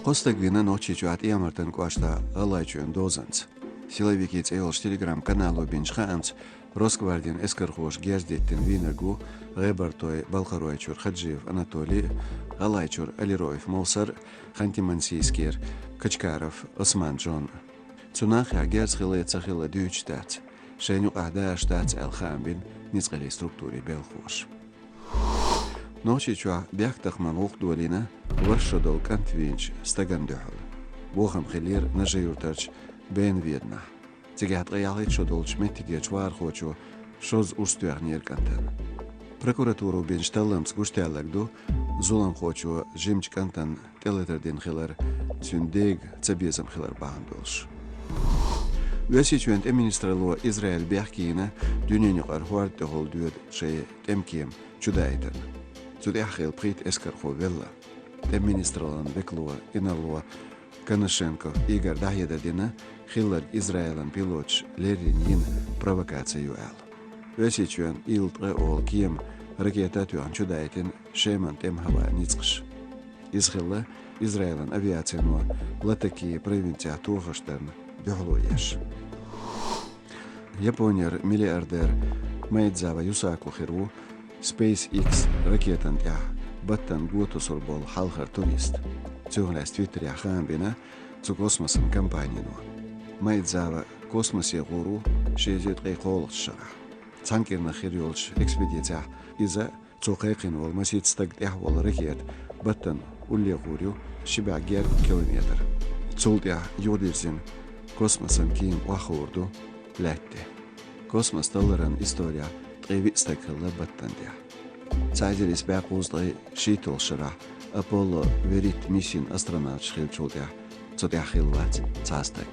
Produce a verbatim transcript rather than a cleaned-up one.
Кхо стаг вина Нохчийчохь ТӀехьа-Мартан кӀоштахь ГӀалгӀайчоьнан дозанца. Силовики цӀе йолчу телеграм-канало бинчу хаамца, Росгвардин эскархоша герз диттина вийнарг ву ГӀебартойн Балкхаройчуьра Хаджиев Анатолий а, ГӀалгӀайчуьра Алироев Мовсар а, Ханты-Мансийскера Качкаров Осман-Джон а. Цу нахехь герз хилла я ца хилла дуьйцуш дац, шайна юкъахь дакъа дац аьлла хаам бина ницкъаллин структурийн белхалоша. Нохчийчохь бехктакхаман гӀуллакх долийна ворхӀ шо долу кӀант вийначу стагана дуьхьал. Бохам хиллера Нажи-Юьртарчу Бен-Веданахь. Цигахь ткъе ялхитта шо долчу меттигерчу вахархочо шозза урс тоьхнера кӀантана. Прокуратуро бинчу талламца гучудаьлларг ду зуламхочо жимачу кӀантана тӀелатар дина хилар, цуьнан дега цабезам хилар бахьана долуш. Оьрсийчоьнан тӀеман министралло Израиль бехке йина дуьненаюкъара хӀорда тӀехула доьду шайн тӀеман кема чудаийтарна. Цу тӀехь хилла пхийтта эскархо велла. ТӀеман министраллин векало, инарло Коношенков Игорь дӀахьедар дина, хилларг Израилан пилоташа леррина йина провокаци ю аьлла. Оьрсийчоьнан Ил-ткъа олу кема ракета а тоьхна чудаийтина Шеман тӀеман хӀаваан ницкъаша. Иза хилла Израилан авиацино Латакия провинцехь тохарш дарна дуьхьало еш. Японера миллиардер Майдзава Юсаку хир ву SpaceX ракетан тӀехь баттана го тосур болу хьалхара турист. Цунах лаьцна Твиттерехь хаам бина цу космосан компанино. Майдзава космосе гӀур ву ши эзар ткъе кхоалгӀачу шарахь. Цхьана кӀирнах хир йолчу экспедицехь иза, цо кхайкхийна волу масийтта стаг тӀехь волу ракета, баттана улле гӀур ю ши бӀе гергга километр. Цул тӀаьхьа юхадирзина космосан кема охьахуур ду лаьтта тӀе. Космос талларан исторехь ткъе виъ стаг хилла баттана тӀехь. Цхьа эзар исс бӀе кхузткъе шийтталгӀачу шарахь Аполло Верит миссин астронавташ хиллачул тӀаьхьа цу тӀехь хилла вац цхьа стаг.